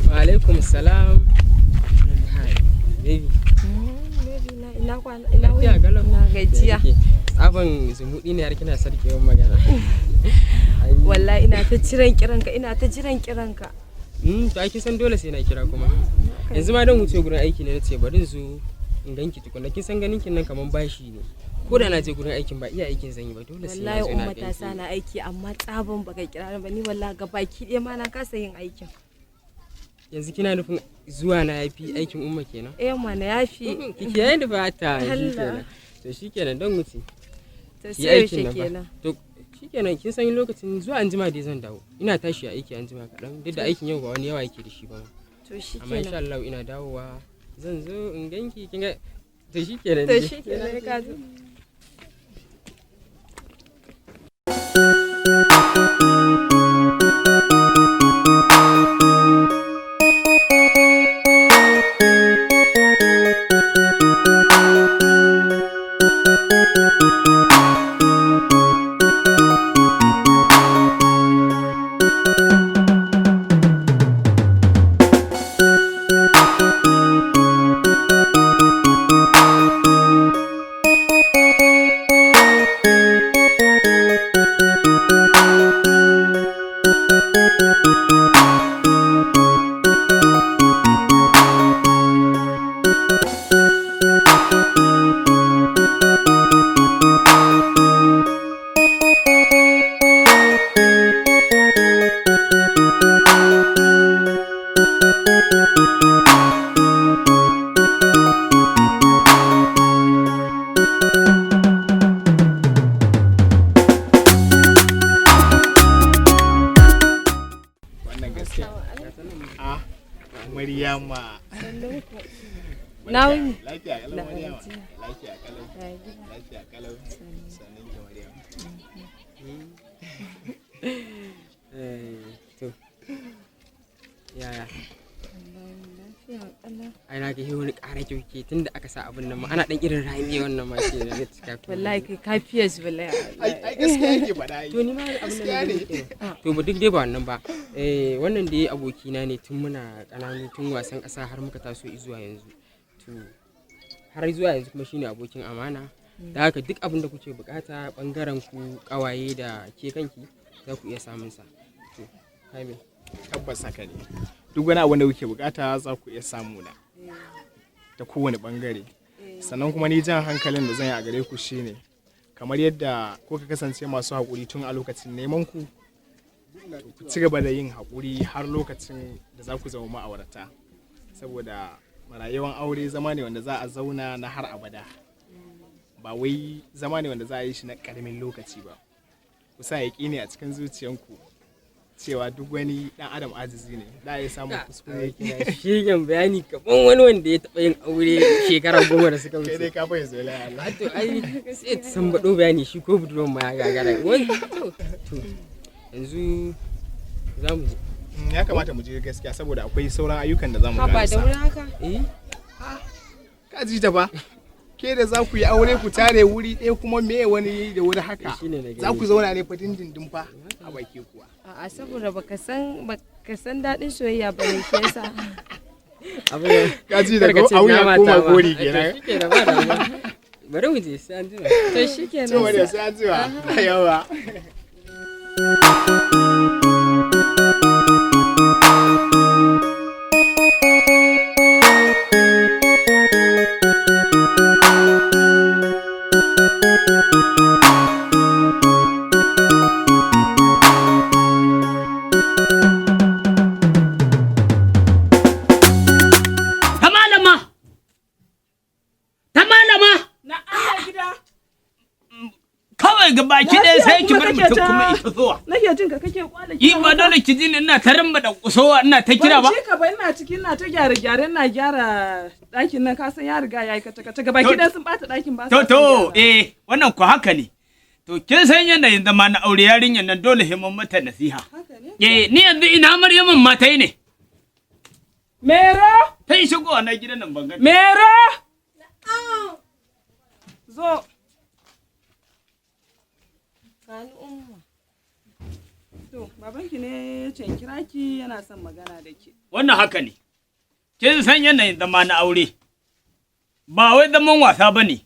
Wa alaikum salam. Hi, baby. Ina kwana, ina Lafiya wuni? galau. Na gajiya. Ya kike? Tsaban zumuɗi ne har kina sarkewan magana. Ai, Wallahi ina ta jiran kiranka, ina ta jiran kiranka. To ai kin san dole sai na kira kuma. Yanzu ma don wuce gurin aiki ne, nace bari in zo in ganki tukunna. Kin san ganin kin nan kaman bashi ne. Ko da na je gurin aikin, ba iya aikin zan yi ba, dole sai na Wallahi zo na umma ta ganki. sa na aiki, amma tsaban baka kira ni ba, ni wallahi ga baki ɗaya ma na kasa yin aikin. Yanzu kina nufin zuwa na yafi aikin umma kenan? Eh mana, yafi. Ki kiyaye ni ba ta Allah. shikenan. To shikenan, don wuce. To Ki sai aikin yaushe nan fa. kenan? To shikenan, kin san lokacin zuwa anjima dai zan dawo. Ina tashi a aiki anjima kaɗan, duk da aikin yau ba wani yawa yake da shi ba ma. To Amma insha shikenan. Allah ina dawowa zan zo in ganki, kin ga. To shikenan To dai. shikenan, ka zo. Wannan gaskiya. Ah, Maryama. Na wuni? Lafiya kalau, Na Maryama. gajiya. Lafiya kalau. Ya gida? Lafiya kalau. Sannan ki, Maryama. Eh, to. Yaya? Lafiya kalau. Ai na ga wani ƙara kyau ke tunda aka sa abin nan ma ana ɗan irin rami wannan ma ke na cika. Wallahi kai ka fiye wallahi. Ai gaskiya yake faɗa ai. To ni ma abin nan Gaskiya da ne. nake. To ba duk dai ba wannan ba. Eh, wannan dai abokina ne tun muna ƙananu, tun wasan ƙasa har muka taso zuwa yanzu. To har zuwa yanzu kuma shine abokin amana. Da haka duk abin da kuke bukata bangaren ku kawaye da ke kanki, za ku iya samun sa. To Kamil. Tabbas haka ne. Duk wani abu da kuke bukata za ku iya samu na. Ta kowane bangare. Sannan kuma ni jan hankalin da zan yi a gare ku shine, kamar yadda kuka kasance masu haƙuri tun a lokacin neman ku, to ku ci gaba da yin haƙuri har lokacin da za ku zama ma'aurata. Saboda rayuwar aure zama ne wanda za a zauna na har abada. Ba wai zama ne wanda za a yi shi na ƙaramin lokaci ba. Ku sa yaƙini a cikin zuciyanku Cewa duk wani dan adam ajizi ne, da ya samu kuskure. Shegen bayani kaman wani wanda ya taɓa yin aure shekara 10 da suka Kai wuce. dai ka fahimci zolaya Allah. To ai sai ta sambaɗo bayani shi ko budurwan ma ya gagara. To yanzu za mu je. Ya kamata mu je gaskiya saboda akwai sauran ayyukan da za mu Haba da karasa. wuri haka? Eh. Ka ji ta ba? Ke da za ku yi aure ku tare wuri ɗaya kuma me wani da wuri haka? Shine na gani. Za ku zauna ne fa dindindin fa a baki kuwa. A'a, saboda baka san daɗin soyayya ba ne shi yasa. Abin Ka ji da Kar ka ce abun ya na mata koma ba. gori To kenan. shikenan, ba damuwa. Bari mu je, sai an jima. To shikenan. To wanda sai an jima. Yawa. Ta malama! Ta malama! Na Allah gida. Kawai ga baki ɗaya Lafiya sai ki kuma bar kake mutum ta- kuma ita zuwa. Nake jin ka kake kwala Yi ba dole ki ji ni ina ta rimba da kusowa ina ta kira ba. Ban ji ka ba, ina ciki ina ta gyare gyare, ina gyara ɗakin nan, ka san ya riga yayi kace kace gaba ki ɗaya sun bata ɗakin ba. To Sa to son gyara. eh, wannan ku haka ne. To kin san yanayin zama na aure, yarinyar nan dole sai mun mata nasiha. Haka ne. Eh, ni yanzu ina Maryamun ma ta yi ne. Mero! Ta yi shigowa na gidan nan ban gani. Mero! Zo. Gani umma. To, babanki ne ya ce in kira ki, yana son magana da ke. Wannan haka ne. Kin san yanayin zama na aure. Ba wai zaman wasa ba ne.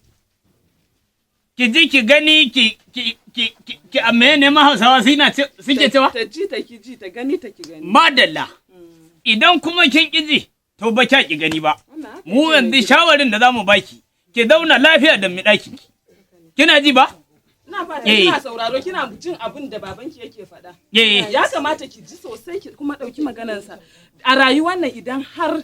Ki ji ki gani ki ki ki ki ki a mene ma Hausawa suke cewa? Ta ji ta ki ji, ta gani ta ki gani. Madalla. Idan kuma kin ƙi ji, to ba kya ki gani ba. Wannan haka Mu yake yanzu mai gida. shawarin da zamu baki, ki zauna lafiya da mi ɗakin ki. Kina ji ba? Ina fata Eh. kina sauraro, kina jin abin da babanki yake faɗa. Eh. Ya kamata ki ji sosai ki kuma ɗauki maganarsa. A rayuwar nan idan har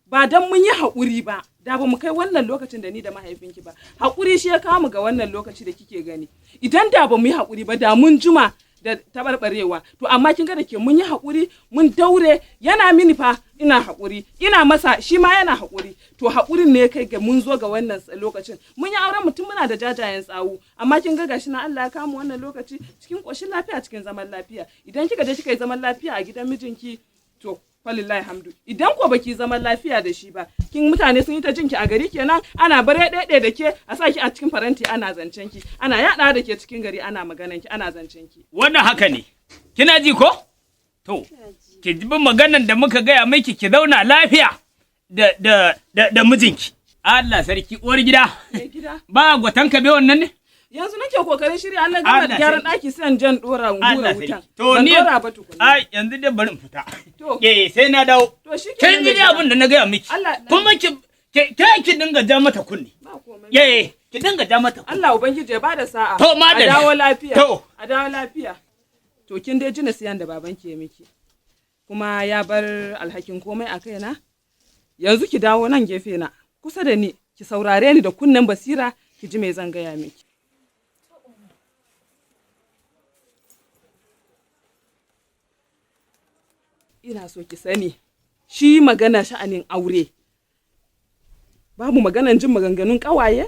ba dan mun yi haƙuri ba, da ba mu kai wannan lokacin da ni da mahaifinki ba. Haƙuri shi ya kawo mu ga wannan lokaci da kike gani. Idan da ba mu yi haƙuri ba, da mun juma da tabarbarewa. To amma kin ga da ke mun yi haƙuri, mun daure, yana mini fa ina haƙuri, ina masa shi ma yana haƙuri. To haƙurin ne ya kai ga mun zo ga wannan lokacin. Mun yi auren mutum muna da jajayen tsawu, amma kin ga gashi na Allah ya kama wannan lokaci cikin ƙoshin lafiya, cikin zaman lafiya. Idan kika je kika yi zaman lafiya a gidan mijinki, to falillahi hamdu. Idan ko baki zaman lafiya da shi ba, kin mutane sun yi ta jinki a gari kenan, ana bare ɗaiɗai da ke, a sa ki a cikin faranti ana zancen ki, ana yaɗa da ke cikin gari, ana maganan ki, ana zancen ki. Wannan haka ne. Kina ji ko? To, ki bi maganan da muka gaya miki, ki zauna lafiya da mijinki. Allah sarki, uwar gida. Mai gida. Ba gwatan ka be wannan ne? Yanzu nake kokarin shirya an na gama Allah gyaran sarki. ɗaki sai in jan ɗora in hura Allah wutan. sarki. To Ban ni ɗora ba tukuna. Ai yanzu dai bari in fita. To. Eh, sai na dawo. To shi Kin ji dai abin da na gaya miki. Allah- Kuma ki ke ki dinga ja mata kunne. Ba komai. Eh, ki dinga ja mata kunne. Allah Ubangiji ya bada sa'a. To, madalla. A dawo lafiya. To. A dawo lafiya. To kin dai ji nasiyan da babanki ya miki. Kuma ya bar alhakin komai a kaina. Yanzu ki dawo nan gefe na kusa da ni, ki saurare ni da kunnen basira, ki ji me zan gaya miki. Ina so ki sani shi magana sha'anin aure. Babu maganan jin maganganun ƙawaye,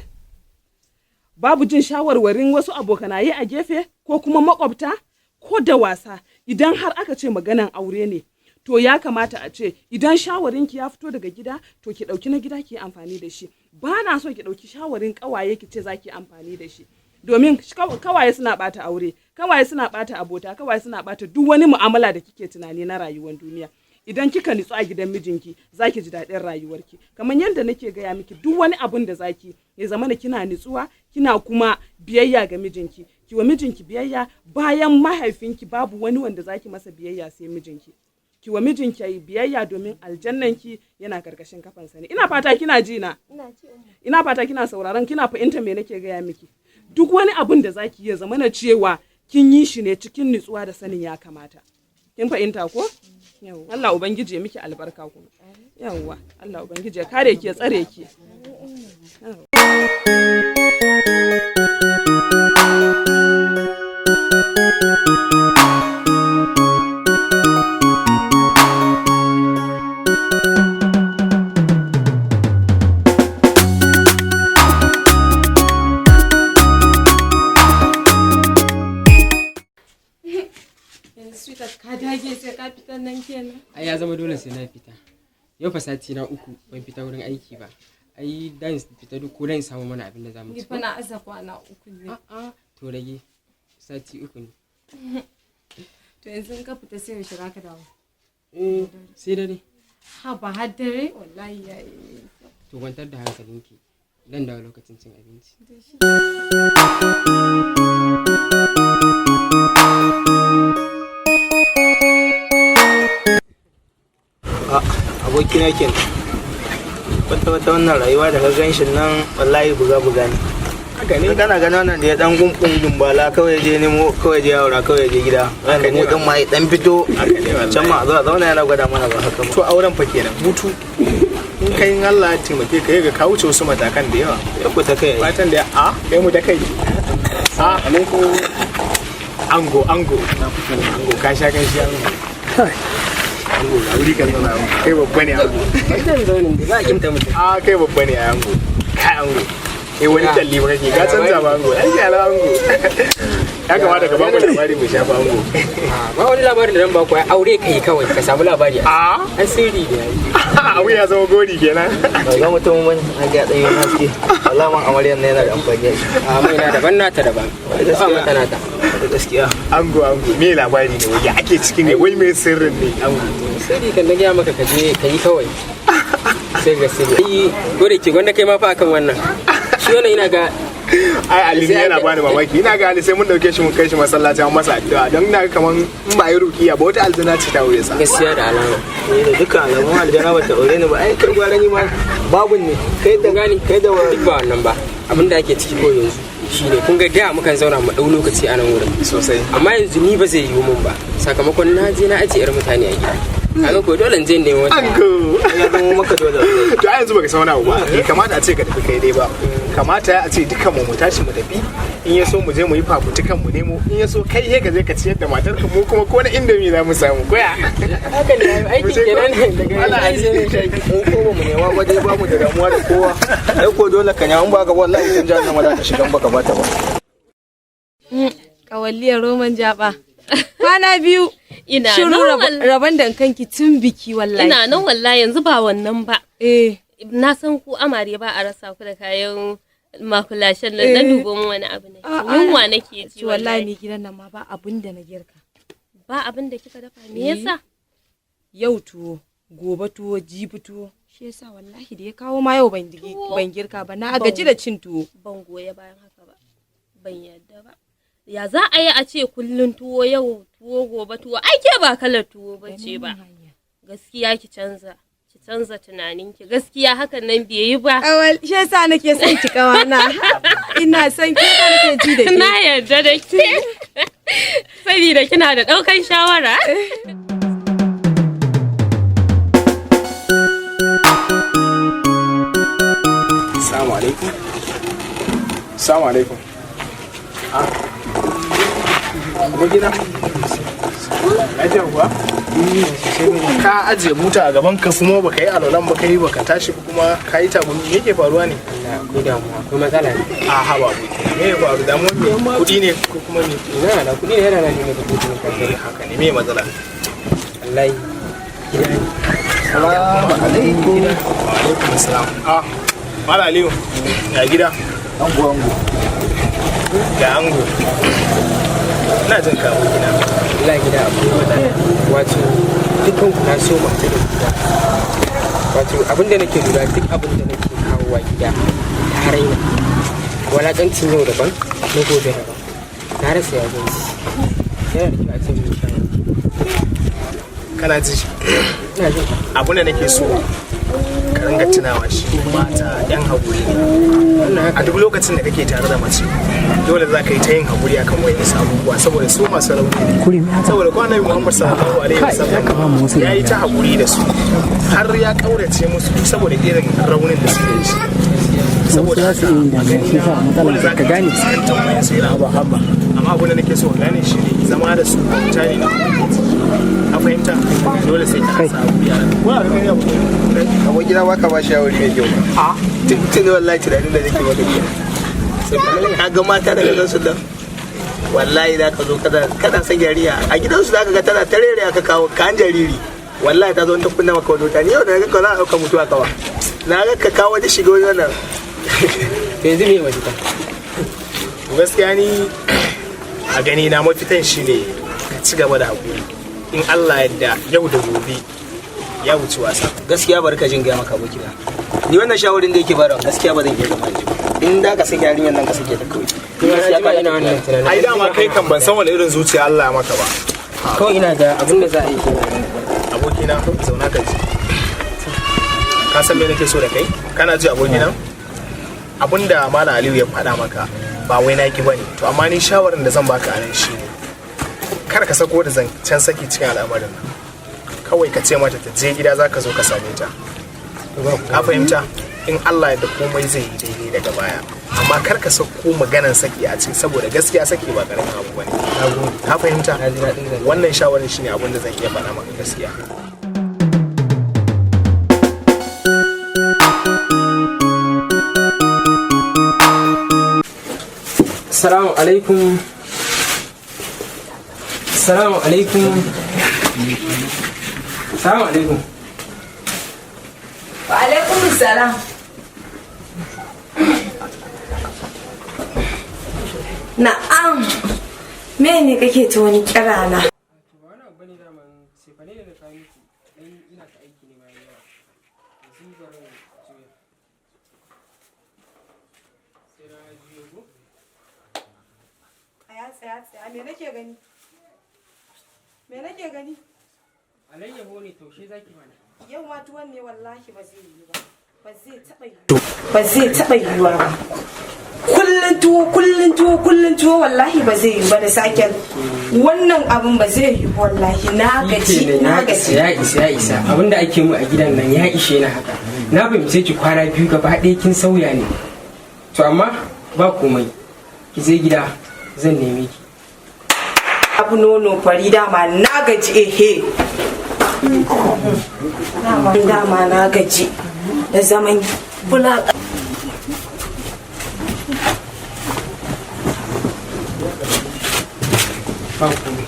babu jin shawarwarin wasu abokanaye a gefe ko kuma makwabta ko da wasa. Idan har aka ce maganan aure ne, to ya kamata a ce idan shawarinki ya fito daga gida, to ki ɗauki na gida ki yi amfani da shi. Ba na so ki ɗauki shawarin ƙawaye ki ce za ki yi amfani da shi, domin kawaye suna ɓata aure, kawaye suna ɓata abota, kawaye suna ɓata duk wani mu'amala da kike tunani na rayuwar duniya. Idan kika nitsu a gidan mijinki, za ki ji daɗin rayuwarki. Kamar yadda nake gaya miki, duk wani abun da zaki ya zama da kina nitsuwa, kina kuma biyayya ga mijinki. Ki wa mijinki biyayya. Bayan mahaifinki babu wani wanda zaki masa biyayya sai mijinki. Ki wa mijinki biyayya domin aljannanki yana karkashin kafansa ne. Ina fata kina ji na. Ina ji umma. Ina fata kina sauraron, kina fahimta me nake gaya miki. Duk wani abun da zaki ya zama na cewa kin yi shi ne cikin nutsuwa da sanin ya kamata. Kin fahimta ko? Yawwa. Allah ubangiji ya miki albarka kuma. Yawwa. Allah ubangiji ya kare ki, ya tsare ki. Yawwa. Wannan kenan. Ai ya zama dole sai na fita. Yau fa sati na 3 ban fita wurin aiki ba. Ai dan fita duk ko dan samu mana abin da za mu Ni ci. fa na aza kwana 3 ne. A'a, to rage sati 3 ne. To yanzu in ka fita sai yaushe za ka dawo? Eh, sai dare. Ha ba har dare wallahi yayi. To kwantar da hankalinki. Dan dawo lokacin cin abinci. To shi. Abokina kenan, wata wata wannan rayuwa da ka ganshin nan wallahi buga buga ne. Haka ne. Kana ganin wannan da ya dan gumbun gumbala kawai je nemo, kawai je haura, kawai je gida. Haka ne. Mu din ma ya dan fito Haka ne wallahi. can ma a zo a zauna yana gwada mana ba haka ba. To auren fa kenan, hutu. In kai in Allah ya taimake ka ga ka wuce wasu matakan da yawa. Ya ku ta kai ai. Fatan da a kai mu da kai. A alaikum. Ango, ango. Ango ka sha kan shi ango. Ango ga wuri ka zauna ango. Kai babba ne ango. Wannan zaunin da za a kinta mutum. A kai babba ne ango. Kai ango. Eh wani talli ba kake ka canza ba ango. Ai ya ango. Ya kamata ka ba mu labari mu shafa ango. Ba wani labarin da zan ba ku, ai aure kai kawai ka samu labari. A An sirri da yayi. abu ya zama gori kenan. Ba ga mutum wani na ga dan yin haske, wallahi man amaryan nan yana da amfani ai. A mai na daban nata daban. Ba mata nata. Da gaskiya. Ango, ango, me labari ne wai ya ake ciki ne wai me sirrin ne ango? Sirri kan na gaya maka ka je ka yi kawai. Sai ga sirri. Ai ko da ke gwanda kai ma fa akan wannan. Shi wannan ina ga Ai Ali ne yana bani mamaki. Ina ga Ali sai mun dauke shi mun kai shi masallaci an masa addu'a don ina ga kaman in ba yi rukiya ba wata aljana ce ta wure sa. Gaskiya da alama. Ni da dukkan alamun aljana ba ta aure ni ba, ai kai gwara ni ma babun ne kai da Kun gane? Kai da Duk ba wannan ba. Abin da ake ciki ko yanzu shine kun ga da mukan zauna mu dau lokaci a nan wurin. Sosai. Amma yanzu ni ba zai yiwu mun ba. Sakamakon na je na ajiye 'yar mutane a gida. Kaga ko dole in je in nemi wata. Ango. Ya zama maka dole. To ai yanzu baka san wani abu ba. Bai kamata a ce ka tafi kai dai ba. Kamata a ce dukkan mu mu tashi mu tafi. In ya so mu je mu yi fafutukan mu nemo. In ya so kai he ka je ka ciyar da matar ka, mu kuma ko na indomi za mu samu. Koya. Haka ne aikin kenan daga Wala yanzu sai mai shayi. Mu ko ba mu nema ba dai ba mu da damuwa da kowa, ai ko dole ka nema, in ba ka wallahi tun jahannama za ka shiga in baka bata ba. Kawalliyar roman jaba. Kwana biyu. Ina Shiru nan wallahi. rabon da kanki tun biki wallahi. Ina nan wallahi, yanzu ba wannan ba. Eh. Na san ku amare ba a rasa ku da kayan makulashen nan, dan Eh. dubo min wani abu ne. A'a. Yunwa nake ji Ci wallahi wallahi. ni gidan nan ma ba abun da na girka. Ba abin da kika dafa, me Eh. yasa? Yau tuwo, gobe tuwo, jibi tuwo. Shi yasa wallahi da ya kawo ma yau ban Tuwo. ban girka ba, na gaji da cin tuwo. Ban goya bayan haka ba. Ban yarda ba. Ya za a yi a ce kullun tuwo, yau tuwo gobe tuwo, ai ke ba kalar tuwo ba ce ba. Gaskiya ki canza. Ki canza tunaninki. Gaskiya hakan nan bai yi ba. Awal, shi yasa nake son ki kawana. Ina son ki, yasa nake ji da ke. Na yarda da ke. Saboda kina da ɗaukan shawara. Assalamu alaikum. Assalamu alaikum. Ah. Abokina. Lafiya kuwa? Ka ajiye buta a gaban ka kuma baka yi alwalan ba, kai baka tashi ba kuma ka yi tagumi, me yake faruwa ne? Akwai damuwa, akwai matsala ne. A haba abokina, me ya faru? Damuwar me? Kuɗi ne ko kuma me? Ina da kuɗi ne yana nan ne da kuɗi ne Eh, haka ne, me matsala? Wallahi gida ne. Salamu alaikum. Wa alaikum assalam. Ah, Mala Aliyu, ya gida? Ango, ango. Ga ango. Ina jin ka abokina. Wallahi gida akwai matsala. Wato dukkan ku na so mace da gida. Wato abin da nake lura, duk abin da nake kawowa gida ta raina. Walakancin yau daban, na gobe daban. Na rasa ya zan yi. Yana da kyau a ce mun shawara. Kana ji? Ina jin ka. Abin da nake so ka ringa tunawa shi mata yan haƙuri ne. A duk lokacin da kake tare da mace dole za ka yi ta yin haƙuri akan wayansu abubuwa saboda su masu rauni ne, saboda ko Annabi Muhammad sallallahu alaihi wasallam ya yi ta haƙuri da su har ya ƙaurace musu saboda irin raunin da suke da shi. Saboda haka a gani na dole za ka gane fuskantar wayansu irin abubuwa, amma abin da nake so ka gane shi ne zama da su mutane na a fahimta dole sai ka sa haƙuri a ranka. Wani abu ne abu Abokina ba ka ba shawari mai kyau ba. Tun wallahi tunanin da nake maka kenan. Saboda ka ga mata daga nan su nan Wallahi za ka zo kana son yarinya a gidansu, za ka ga tana tarere ka kawo kan jariri. Wallahi ta zo ta kunna maka wani wuta. Ni yau da na ga ka za a ɗauka mutuwa kawa na ga ka kawo wani shiga wani wannan. To yanzu me mafita? To gaskiya ni a gani na mafitan shine ka ci gaba da haƙuri. In Allah yadda yau da gobe ya wuce wasa. Gaskiya bari ka jin gaya maka, abokina, ni wannan shawarin da yake bayarwa gaskiya ba zan iya zama da shi ba. In da ka sake yarinyar nan, ka sake ta kawai. Ni ma na jima ina wannan tunanin. Ai dama kai kan ban san wani irin zuciya Allah ya maka ba. Kawai ina ga abin da za a yi kenan. Abokina, zauna ka ji. Ka san me nake so da kai? Kana ji, abokina? Abinda Malam Aliyu ya faɗa maka ba wai naki bane. To amma ni shawarin da zan baka a nan shine kar ka sako da zancen saki cikin al'amarin nan. Kawai ka ce mata ta je gida, za ka zo ka same ta. Ka fahimta? In Allah ya da komai zai yi daidai daga baya, amma kar ka sako maganan saki a ciki, saboda gaskiya saki ba karamin abu bane. Ka fahimta? Na ji daɗin zance. Wannan shawarin shine abin da zan iya faɗa maka gaskiya. Assalamu alaikum. Assalamu alaikum. Assalamu alaikum. Wa alaikum salam. Na'am. Me ne kake ta wani kira na? To ba wani abu bane, daman cefane ne na kawo miki. Dan ina ta aiki ne bayan yawa. Yanzu bari in juya. Sai na juyo ko? Tsaya, tsaya, tsaya. Me nake gani? Me nake gani? Alayyaho ne, taushe zaki mana. Yau ma tuwon ne, wallahi ba zai yi ba. Ba zai taɓa yiwuwa. Ba zai taɓa yiwuwa ba. Kullun tuwo, kullun tuwo, kullun tuwo, wallahi ba zai yiwu ba da saken. Wannan abun ba zai yiwu ba, wallahi na gaji, Shikenan, na ya isa, gaji. ya isa, ya isa. Abinda ake mu a gidan nan ya ishe ni haka. Na fahimce ki, kwana biyu gaba ɗaya kin sauya ne. To amma ba komai. Ki je gida, zan neme ki. Abu nono fari, dama na gaji, ehe. Dama na gaji da zaman bulaƙa. Ba komai.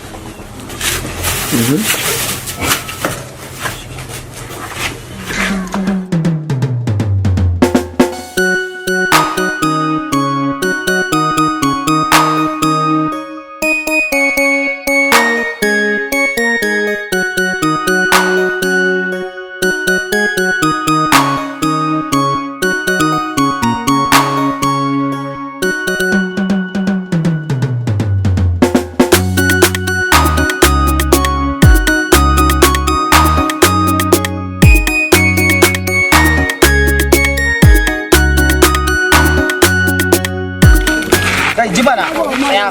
Kai, ji mana, tsaya,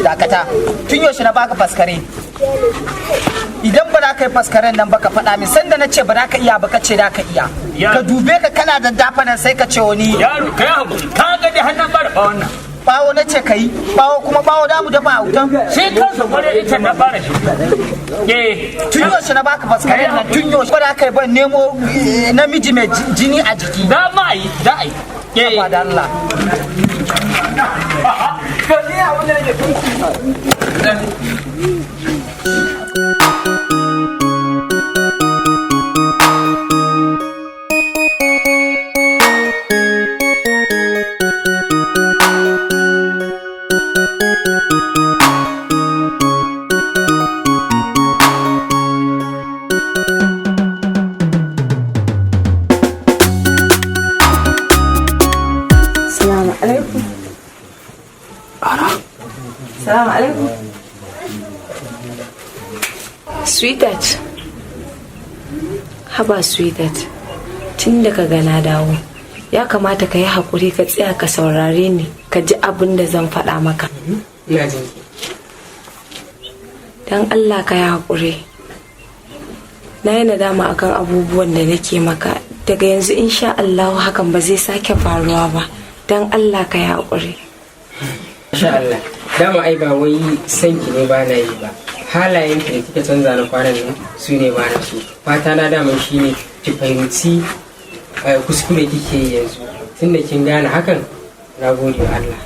dakata. Tun yaushe na baka faskare? Idan ba za ka yi faskaren nan ba, ka faɗa min. Sanda na ce ba za ka iya ba, ka ce za ka iya. Ka dube ka, kana da dafa nan, sai ka ce wani. Yaro, kai hakuri, ka ga dai hannun bara ba wannan. Bawo na ce ka yi bawo, kuma bawo da mu dafa a wutan. Sai kansa kwarai ita na fara shi. Eh. Tun yaushe na baka faskaren nan? Tun yaushe? Ba za ka yi ba, nemo namiji mai jini a jiki. Za ma yi, za a yi. Eh. Ba da Allah. Salamu alaikum. Salamu alaikum. Sweetheart. Haba sweetheart. Tun da ka ga na dawo, ya kamata ka yi haƙuri ka tsaya ka saurare ni, ka ji abin da zan faɗa maka. Ina jin ki. Don Allah ka yi haƙuri. Na yi nadama akan abubuwan da nake maka. Daga yanzu insha Allah hakan ba zai sake faruwa ba. Don Allah ka yi haƙuri. Masha Allah. Dama ai ba wai san ki ne ba na yi ba. Halayen ki da kika canza na kwanan nan su ne ba na so. Fata na dama shine ki fahimci kuskure kike yi yanzu. Tunda kin gane hakan, na gode wa Allah.